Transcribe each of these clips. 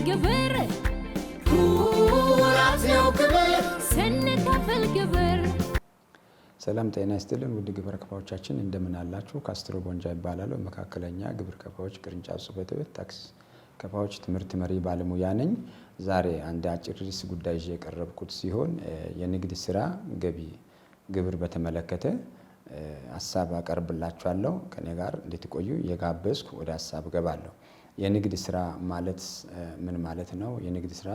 ግብር ኩራት ነው ክብር ስንከፍል ግብር። ሰላም ጤና ይስጥልን ውድ ግብር ከፋዮቻችን፣ እንደምን አላችሁ? ካስትሮ ቦንጃ ይባላለሁ። መካከለኛ ግብር ከፋዮች ቅርንጫፍ ጽሕፈት ቤት ታክስ ከፋዮች ትምህርት መሪ ባለሙያ ነኝ። ዛሬ አንድ አጭር ርዕስ ጉዳይ ይዤ የቀረብኩት ሲሆን የንግድ ስራ ገቢ ግብር በተመለከተ ሀሳብ አቀርብላችኋለሁ። ከኔ ጋር እንድትቆዩ እየጋበዝኩ ወደ ሀሳብ እገባለሁ። የንግድ ስራ ማለት ምን ማለት ነው? የንግድ ስራ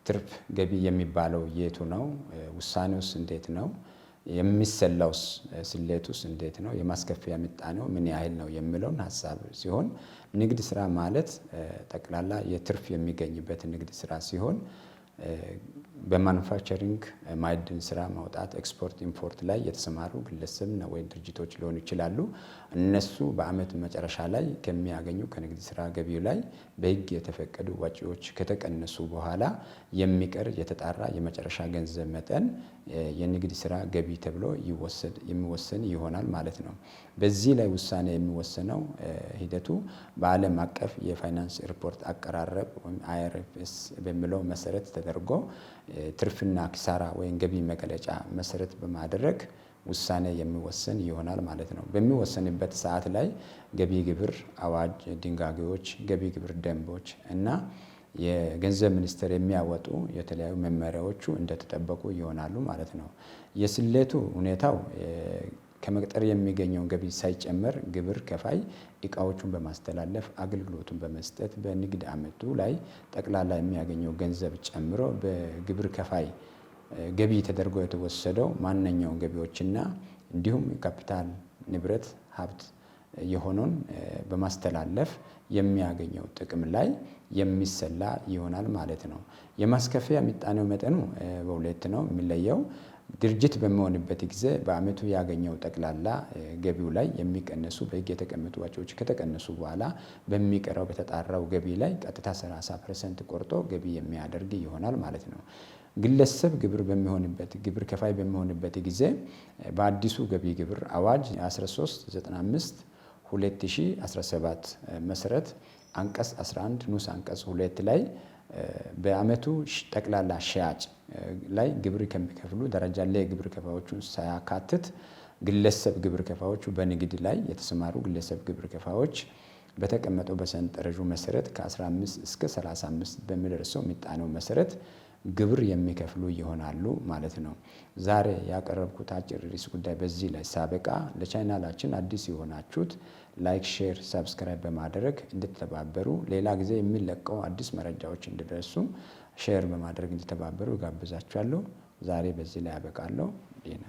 ትርፍ ገቢ የሚባለው የቱ ነው? ውሳኔውስ እንዴት ነው? የሚሰላውስ ስሌቱስ እንዴት ነው? የማስከፈያ ምጣኔው ምን ያህል ነው? የሚለውን ሀሳብ ሲሆን፣ ንግድ ስራ ማለት ጠቅላላ የትርፍ የሚገኝበት ንግድ ስራ ሲሆን በ manufacturing፣ ማዕድን ስራ ማውጣት፣ export import ላይ የተሰማሩ ግለሰብ ወይም ድርጅቶች ሊሆኑ ይችላሉ። እነሱ በአመት መጨረሻ ላይ ከሚያገኙ ከንግድ ስራ ገቢው ላይ በህግ የተፈቀዱ ወጪዎች ከተቀነሱ በኋላ የሚቀር የተጣራ የመጨረሻ ገንዘብ መጠን የንግድ ስራ ገቢ ተብሎ የሚወሰን ይሆናል ማለት ነው። በዚህ ላይ ውሳኔ የሚወሰነው ሂደቱ በዓለም አቀፍ የፋይናንስ ሪፖርት አቀራረብ ወይም IFRS በሚለው መሰረት ተደርጎ ትርፍና ኪሳራ ወይም ገቢ መግለጫ መሰረት በማድረግ ውሳኔ የሚወሰን ይሆናል ማለት ነው። በሚወሰንበት ሰዓት ላይ ገቢ ግብር አዋጅ ድንጋጌዎች፣ ገቢ ግብር ደንቦች እና የገንዘብ ሚኒስቴር የሚያወጡ የተለያዩ መመሪያዎቹ እንደተጠበቁ ይሆናሉ ማለት ነው። የስሌቱ ሁኔታው ከመቅጠር የሚገኘውን ገቢ ሳይጨመር ግብር ከፋይ እቃዎቹን በማስተላለፍ፣ አገልግሎቱን በመስጠት በንግድ አመቱ ላይ ጠቅላላ የሚያገኘው ገንዘብ ጨምሮ በግብር ከፋይ ገቢ ተደርጎ የተወሰደው ማንኛውም ገቢዎችና እንዲሁም ካፒታል ንብረት ሀብት የሆነውን በማስተላለፍ የሚያገኘው ጥቅም ላይ የሚሰላ ይሆናል ማለት ነው። የማስከፈያ ምጣኔው መጠኑ በሁለት ነው የሚለየው። ድርጅት በሚሆንበት ጊዜ በአመቱ ያገኘው ጠቅላላ ገቢው ላይ የሚቀነሱ በህግ የተቀመጡ ወጪዎች ከተቀነሱ በኋላ በሚቀረው በተጣራው ገቢ ላይ ቀጥታ 30% ቆርጦ ገቢ የሚያደርግ ይሆናል ማለት ነው። ግለሰብ ግብር በሚሆንበት ግብር ከፋይ በሚሆንበት ጊዜ በአዲሱ ገቢ ግብር አዋጅ 1395 2017 መሰረት አንቀጽ 11 ንዑስ አንቀጽ 2 ላይ በአመቱ ጠቅላላ ሽያጭ ላይ ግብር ከሚከፍሉ ደረጃ ላይ ግብር ከፋዮቹን ሳያካትት ግለሰብ ግብር ከፋዮቹ፣ በንግድ ላይ የተሰማሩ ግለሰብ ግብር ከፋዮች በተቀመጠው በሰንጠረዡ መሰረት ከ15 እስከ 35 በሚደርሰው ምጣኔው መሰረት ግብር የሚከፍሉ ይሆናሉ ማለት ነው። ዛሬ ያቀረብኩት አጭር ርዕስ ጉዳይ በዚህ ላይ ሳበቃ ለቻናላችን አዲስ የሆናችሁት like፣ share፣ subscribe በማድረግ እንድትተባበሩ፣ ሌላ ጊዜ የሚለቀው አዲስ መረጃዎች እንዲደርሱ share በማድረግ እንድትተባበሩ እጋብዛችኋለሁ። ዛሬ በዚህ ላይ አበቃለሁ። ዴና